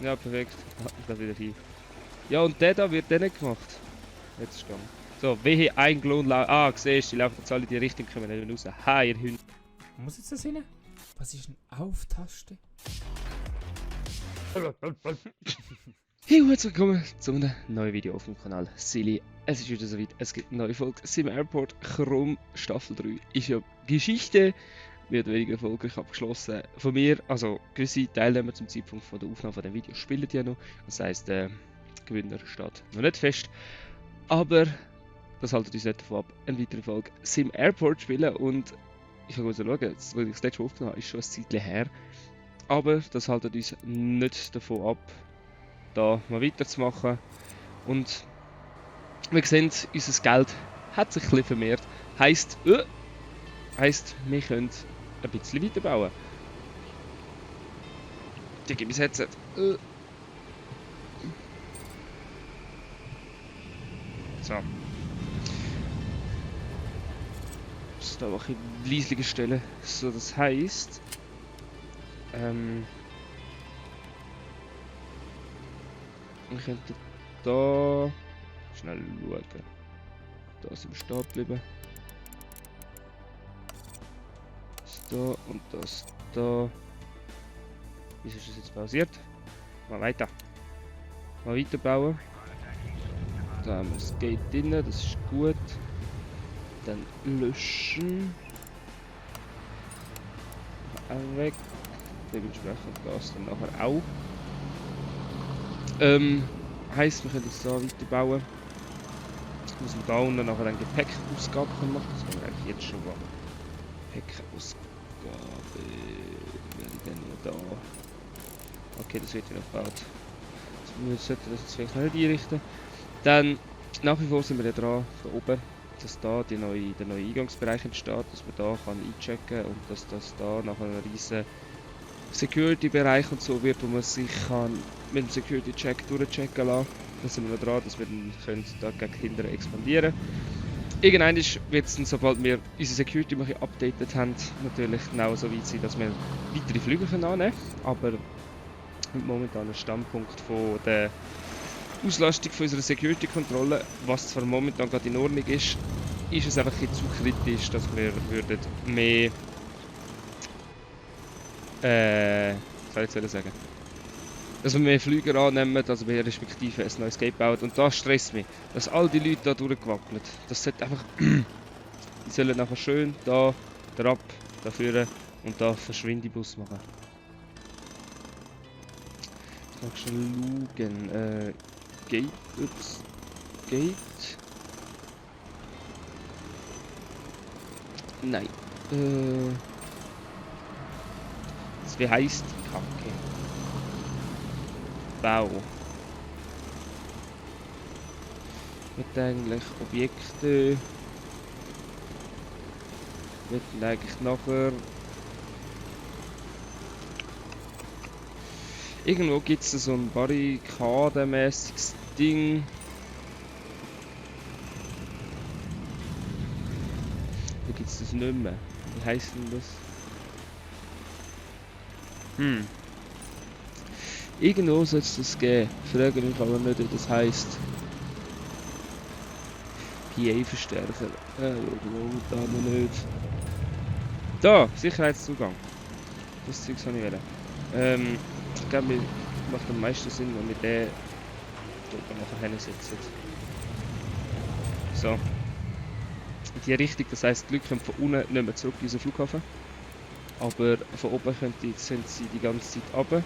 Ja, perfekt. Ich gerade wieder hin. Ja, und der da wird dann nicht gemacht. Jetzt ist gegangen. So, wehe ein Klon Ah, siehst du, die laufen jetzt alle in die Richtung, kommen nicht mehr raus. Ha, ihr Hund. Wo muss jetzt das hin? Was ist eine Auf-Taste? Hey, herzlich willkommen zu einem neuen Video auf dem Kanal Silly. Es ist wieder soweit, es gibt eine neue Folge Sim Airport Chrome Staffel 3. Ist ja Geschichte, mehr oder weniger erfolgreich abgeschlossen. Von mir, also gewisse Teilnehmer zum Zeitpunkt von der Aufnahme von dem Video spielen ja noch. Das heisst, Gewinner steht noch nicht fest. Aber das haltet uns nicht davon ab, eine weitere Folge Sim Airport spielen. Und ich kann mal schauen, jetzt, wo ich das letzte Mal aufgenommen habe, ist schon ein Zeitchen her. Aber das haltet uns nicht davon ab, da mal weiterzumachen. Und wir sehen, unser Geld hat sich ein bisschen vermehrt. Heisst, wir können ein bisschen weiterbauen. Die gebe ich das Headset. So. Das da auch ein leislicher stellen. So, das heisst. Wir könnten da schnell schauen. Da sind wir stehen geblieben. Das da und das da. Wieso ist das jetzt pausiert? Mal weiter. Mal weiterbauen. Da haben wir das Gate drin, das ist gut. Dann löschen. Auch weg. Dementsprechend das dann nachher auch. Heisst, wir können jetzt hier weiterbauen. Muss man da unten nachher eine Gepäckausgabe machen. Das können wir eigentlich jetzt schon machen. Gepäckausgabe. Wäre dann nur da. Okay, das wird ja noch gebaut. Wir sollten das jetzt vielleicht nicht einrichten. Dann, nach wie vor sind wir ja dran, von oben, dass da der neue Eingangsbereich entsteht, dass man da kann einchecken kann und dass das da nach einem riesen Security-Bereich und so wird, wo man sich kann mit dem Security-Check durchchecken lassen. Da sind wir noch dran, dass wir dann können da gegen Kinder expandieren. Irgendwann wird es dann, sobald wir unsere Security mal updated haben, natürlich genau so weit sein, dass wir weitere Flüge annehmen können. Aber mit momentanen Standpunkt von der Auslastung von unserer Security-Kontrolle, was zwar momentan gerade in Ordnung ist, ist es einfach zu kritisch, dass wir würden mehr was soll ich sagen? Dass wir mehr Flüger annehmen, also wir respektive ein neues Gate bauen. Und das stresst mich, dass all die Leute da durchgewackelt. Das sollte einfach. Die sollen nachher schön da, da ab, da führen und da Verschwindebus machen. Ich mag schon schauen. Gate. Ups. Gate. Nein. Wie heisst die Kacke? Bau. Mit eigentlich Objekte. Wird eigentlich nachher. Irgendwo gibt es so ein barrikadenmäßiges Ding. Da gibt es das nicht mehr. Wie heisst denn das? Irgendwo soll es das geben. Frage mich aber nicht, wie das heisst. PA-Verstärker. Momentan noch nicht. Da! Sicherheitszugang. Das Zeug habe ich wählen. Ich glaube, es macht am meisten Sinn, wenn wir den dort nachher hinsetzen. So. In die Richtung, das heisst, die Leute kommen von unten nicht mehr zurück in unseren Flughafen. Aber von oben sind sie die ganze Zeit runter.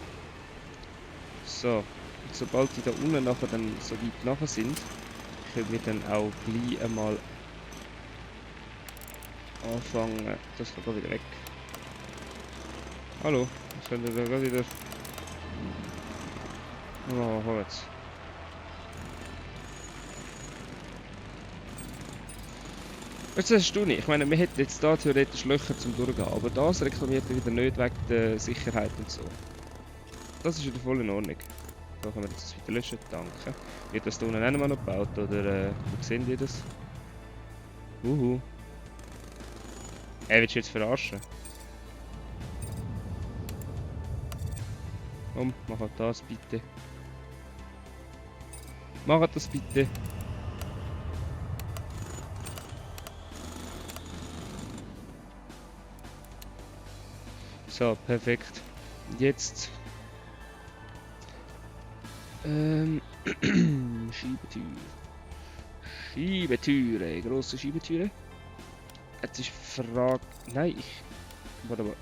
So, und sobald die da unten nachher dann so weit nachher sind, können wir dann auch gleich einmal anfangen. Das geht wieder weg. Hallo, ich könnte da gerade wieder. Oh, vorwärts. Jetzt hast du nicht. Ich meine, wir hätten jetzt da theoretisch Löcher zum Durchgehen, aber das reklamiert er wieder nicht wegen der Sicherheit und so. Das ist wieder voll in Ordnung. Da können wir das wieder löschen, danke. Wird das da unten auch noch gebaut, oder wie sehen die das? Willst du jetzt verarschen? Komm, mach halt das bitte. Mach halt das bitte. So, perfekt. Jetzt. Schiebetür. Schiebetüre. Grosse Schiebetüre. Jetzt ist die Frage. Nein, warte mal.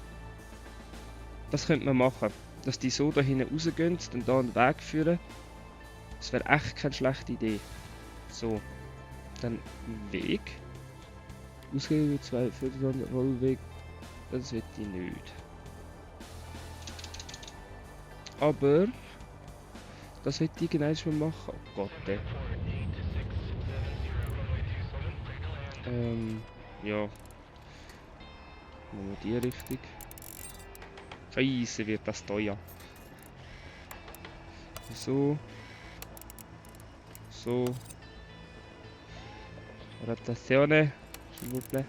Das könnte man machen. Dass die so da hinten rausgehen, dann da einen Weg führen. Das wäre echt keine schlechte Idee. So. Dann Weg. Ausgehen mit 2 Viertel Rollweg. Das wird ich nicht. Aber. Das wird ich genau schon machen. Oh Gott, ey. Ja. Machen wir die Richtung. Scheiße, wird das teuer. So. So. Rotazione. S'il vous plaît.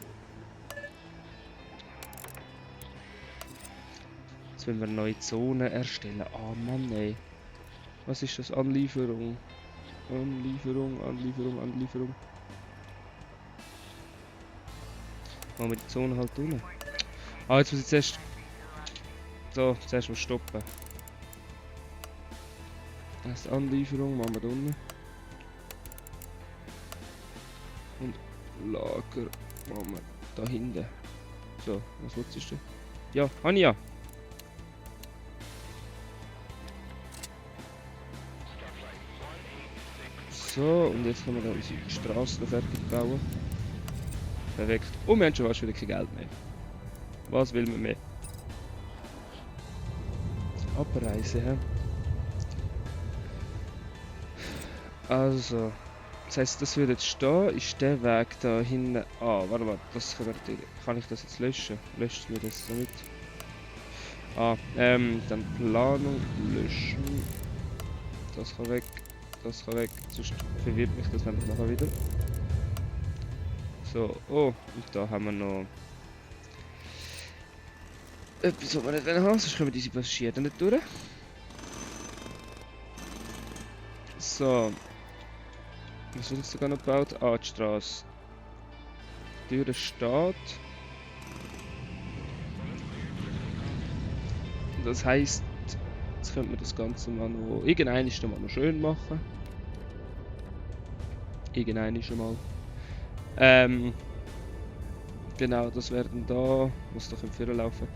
Jetzt wollen wir neue Zonen erstellen. Ah Mann, ey. Was ist das? Anlieferung. Anlieferung. Machen wir die Zone halt unten. Ah, jetzt muss ich zuerst... So, zuerst mal stoppen. Das Anlieferung machen wir da unten. Und Lager machen wir da hinten. So, was willst du? Ja, Anja! So, und jetzt können wir da unsere Straße fertig bauen. Perfekt. Und wir haben schon fast wieder kein Geld mehr. Was will man mehr? Abreise, hä? Also, das heisst, das würde jetzt stehen, ist der Weg da hinten. Ah, warte mal, das können wir, kann ich das jetzt löschen? Löscht mir das damit? Ah, dann Planung löschen. Das kann weg, sonst verwirrt mich das nämlich nachher wieder. So, oh, und da haben wir noch etwas, was wir nicht haben, sonst können wir diese Passagiere nicht durch. So. Was wird jetzt sogar noch gebaut? Ah, die Straße. Die Tür steht. Das heisst, jetzt könnte man das Ganze mal noch irgendein noch schön machen. Irgendein schon mal. Genau, das wäre dann da. Muss doch im Führer laufen.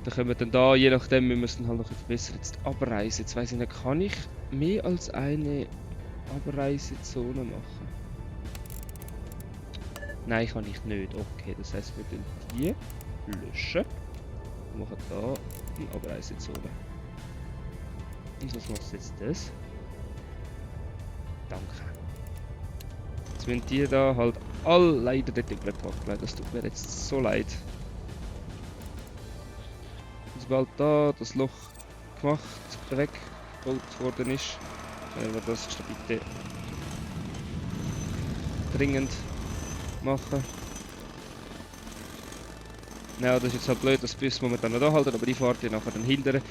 Dann können wir dann da, je nachdem, wir müssen halt noch verbessern. Jetzt Abreise. Jetzt weiss ich nicht, kann ich mehr als eine Abreisezone machen? Nein, kann ich nicht. Okay, das heisst, wir tun die löschen. Und machen da eine Abreisezone. Und was macht jetzt das? Danke. Jetzt müssen die da halt alle leider dort überpacken. Das tut mir jetzt so leid. Und sobald da das Loch gemacht, weggebaut worden ist, werden wir das bitte dringend machen. Ja, das ist jetzt halt blöd, das Bus momentan noch da halten, aber die fahrt ja nachher dann hindern.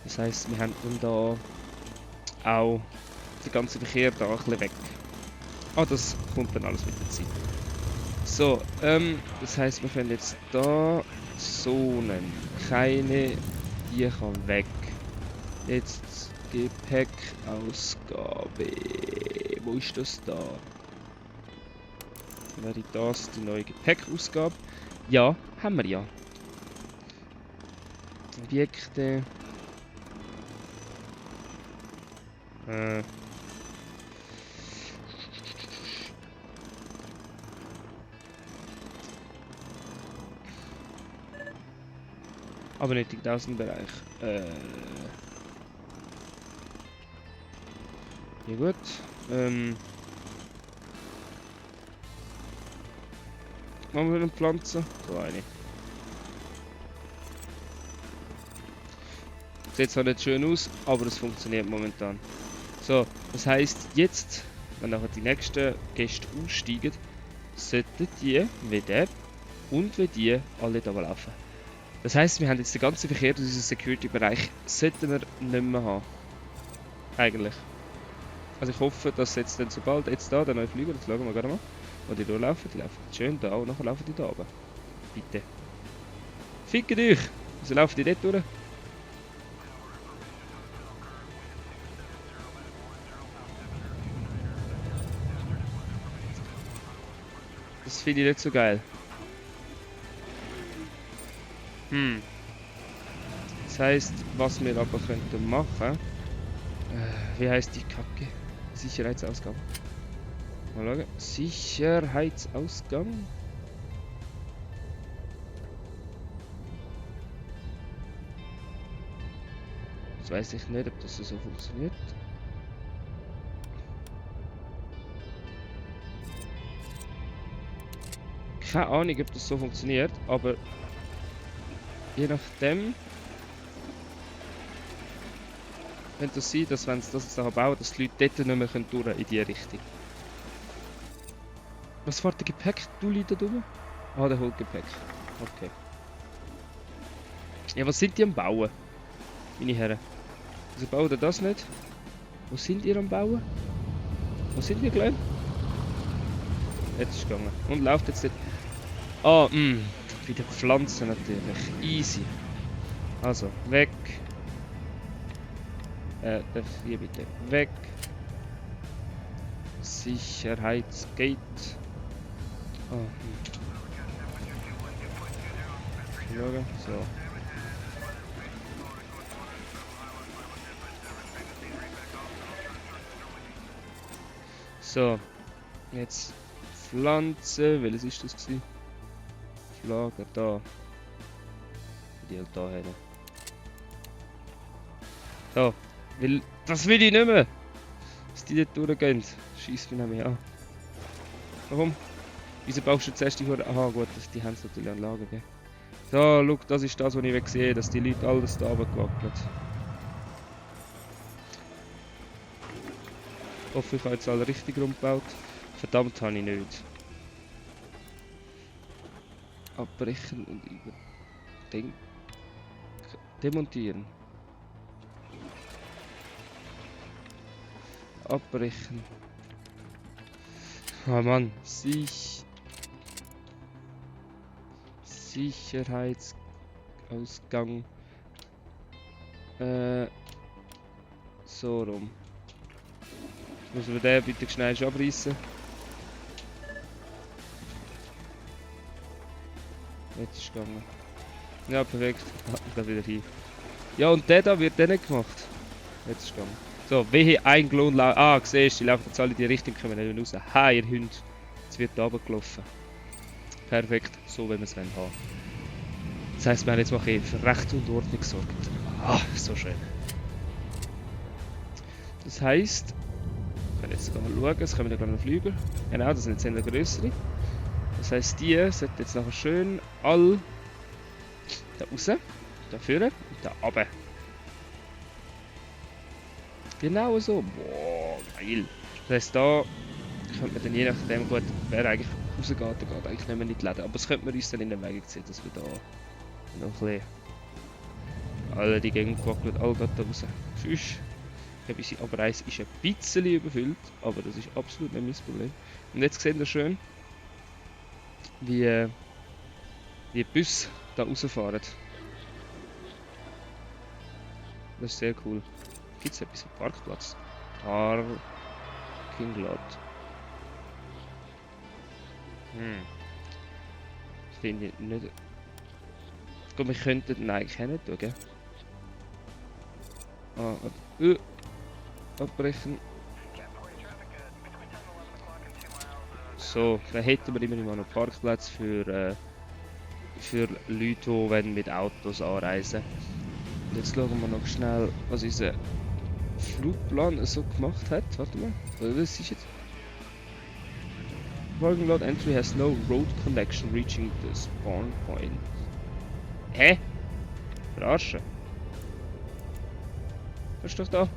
Das heisst, wir haben dann da auch den ganzen Verkehr da ein bisschen weg. Ah, das kommt dann alles mit der Zeit. So, das heisst, wir können jetzt da Zonen. Keine, die kann weg. Jetzt Gepäckausgabe. Wo ist das da? Wäre das die neue Gepäckausgabe? Ja, haben wir ja. Objekte. Aber nicht im Außenbereich. Ja gut. Machen wir eine Pflanze? So eine. Sieht zwar nicht schön aus, aber es funktioniert momentan. So, das heisst jetzt, wenn nachher die nächsten Gäste aussteigen, sollten die wie der und wie die alle da laufen. Das heisst, wir haben jetzt den ganzen Verkehr durch unseren Security-Bereich sollten wir nicht mehr haben. Eigentlich. Also ich hoffe, dass jetzt dann sobald jetzt da der neue Flüger, jetzt schauen wir gerade mal, wo die durchlaufen, die laufen schön da und nachher laufen die da runter. Bitte. Fickt euch! Wieso laufen die dort durch? Das finde ich nicht so geil. Das heisst, was wir aber könnten machen, wie heisst die Kacke? Sicherheitsausgang. Mal schauen. Sicherheitsausgang. Jetzt weiß ich nicht, ob das so funktioniert. Keine Ahnung, ob das so funktioniert, aber je nachdem könnte es sein, dass wenn sie das jetzt nachher bauen, dass die Leute dort nicht mehr durch in die Richtung. Was fährt der Gepäck? Du Leute da drüben? Ah, der holt Gepäck. Okay. Ja, was sind die am Bauen? Meine Herren. Wieso bauen ihr das nicht? Wo sind ihr am Bauen? Wo sind ihr, Glenn? Jetzt ist es gegangen. Und läuft jetzt nicht. Ah, bei den Pflanzen natürlich. Easy. Also, weg. Das hier bitte weg. Sicherheitsgate. Oh, So. So. Jetzt Pflanze. Welches ist das gewesen? Lager da. Die halt da hin. Da. Das will ich nicht mehr. Dass die dort durchgehen. Schießt mich nämlich an. Warum? Wieso brauchst du zuerst die Hure? Aha, gut, die haben es natürlich an Lager, gell? Da, schau, das ist das, was ich sehe, dass die Leute alles da runtergewackelt. Ich hoffe, ich habe jetzt alle richtig rumgebaut. Verdammt, habe ich nicht. Abbrechen und demontieren. Abbrechen. Oh Mann, Sicherheitsausgang. So rum. Muss man den bitte schnell abreißen. Jetzt ist es gegangen. Ja, perfekt. Da wieder hin. Ja, und der da wird dann nicht gemacht. Jetzt ist es gegangen. So, wehe ein Klon laufen. Ah, siehst du, die laufen jetzt alle in die Richtung, kommen nicht raus. Ha, ihr Hund. Jetzt wird da runtergelaufen. Perfekt, so wie wir es haben wollen. Das heisst, wir haben jetzt mal für Recht und Ordnung gesorgt. Ah, so schön. Das heisst, wir können jetzt mal schauen, es kommen ja gerade noch Flüger. Genau, das sind jetzt eine größere. Das heisst, die sollten jetzt nachher schön all da raus, da vorne und da runter. Genau so. Boah, geil. Das heisst, da könnte man dann je nachdem, gut, wer eigentlich rausgeht, der geht eigentlich nicht mehr in die Läden. Aber das könnte man uns dann in den Weg ziehen, dass wir da noch ein bisschen alle die Gänge gewackelt, alle geht da raus. Tschüss. Aber eins ist ein bisschen überfüllt, aber das ist absolut nicht mein Problem. Und jetzt seht ihr schön, wie die Busse da rausfahren. Das ist sehr cool. Gibt es etwas wie Parkplatz? Parking Lot. Finde ich nicht. Gut, wir könnten den eigentlich auch nicht tun, gell? Abbrechen. So, dann hätten wir immer noch einen Parkplatz für Leute, die mit Autos anreisen. Und jetzt schauen wir noch schnell, was unser Flugplan so gemacht hat. Warte mal, was ist jetzt? Parking lot entry has no road connection reaching the spawn point. Hä? Verarschen? Was ist doch da?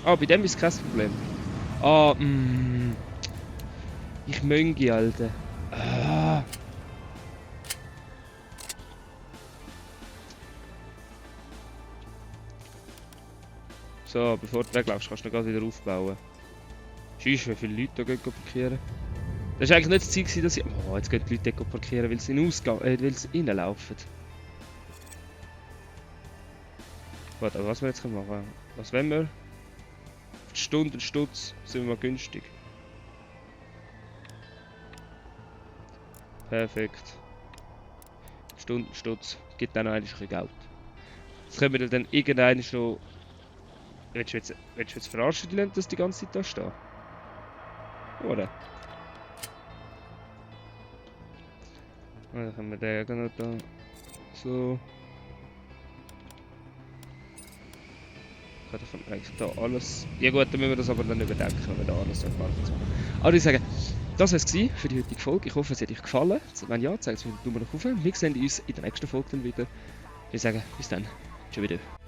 Ah, bei dem ist kein Problem. Ah, Ich mönge, Alter. Ah. So, bevor du weglaufst, kannst du noch gerade wieder aufbauen. Scheiße, wie viele Leute da gehen parkieren. Das war eigentlich nicht das Ziel, gewesen, dass ich... Oh, jetzt gehen die Leute dort parkieren, weil sie weil sie reinlaufen. Warte, aber was wir jetzt machen können? Was wollen wir? Auf die Stunde Stutz sind wir mal günstig. Perfekt. Stundenstutz gibt dann eigentlich ein bisschen Geld. Jetzt können wir dann irgendeinen schon... Willst du jetzt verarschen, die Leute, dass die ganze Zeit da stehen? Oder? Dann können wir den genau da... So... Da können wir eigentlich da alles... Ja gut, dann müssen wir das aber dann überdenken, wenn wir da alles so machen. Also ich sage, das war es für die heutige Folge. Ich hoffe, es hat euch gefallen. Wenn ja, zeigt es mir einen Daumen nach oben. Wir sehen uns in der nächsten Folge dann wieder. Ich sage, bis dann. Tschüss wieder.